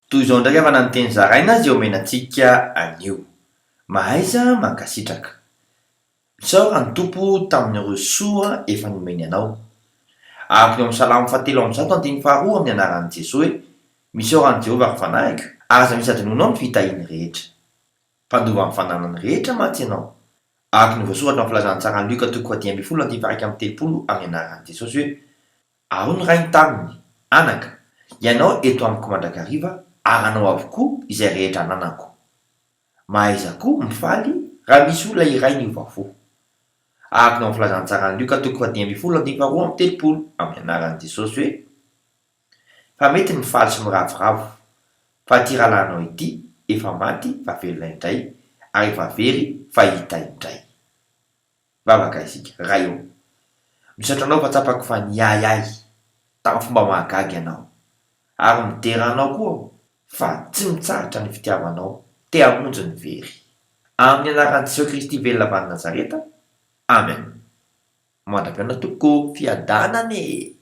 Toy izao indray havana ny teny zaraina izay omena antsika anio. Mahaiza mankasitraka. Misaora ny Tompo tamin'ireo soa efa nomeny anao. Araka ny ao amin'ny Salamo fahatelo amby zato andininy faharoa amin'ny anaran'i Jesoa hoe, Misaora an'i Jehovah ry fanahiko, ary aza misy adinoinao ny fitahiany rehetra. Mpandova ny fananany rehetra mantsy ianao. Araka ny voasoratra ao amin'ny Filazantsaran'i Lioka toko fahadimy ambin'ny folo andininy faha-31 amin'ny anaran'i Jesosy hoe, Ary hoy ny rainy taminy, Anaka, ianao eto amiko mandrakariva ary anao avokoa izay rehetra ananako. Mahaiza koa mifaly raha misy olona iray niova fo. Araka ny ao amin'ny Filazantsaran'i Lioka toko fahadimy ambin'ny folo andininy faharoa amby telopolo amin'ny anaran'i Jesosy hoe, Fa mety ny mifaly sy miravoravo, fa ity rahalahinao ity efa maty fa velona indray, ary efa very fa hita indray. Vavaka isika. Ray ô, misaotra Anao fa tsapako fa niahy ahy tamin'ny fomba mahagaga Ianao. Ary midera Anao koa aho fa tsy mitsahatra ny fitiavanao te hamonjy ny very. Amin'ny anaran'i Jesoa Kristy velona avy any Nazareta, Amen. Mandra-pihaona tompoko ô, fiadanana e!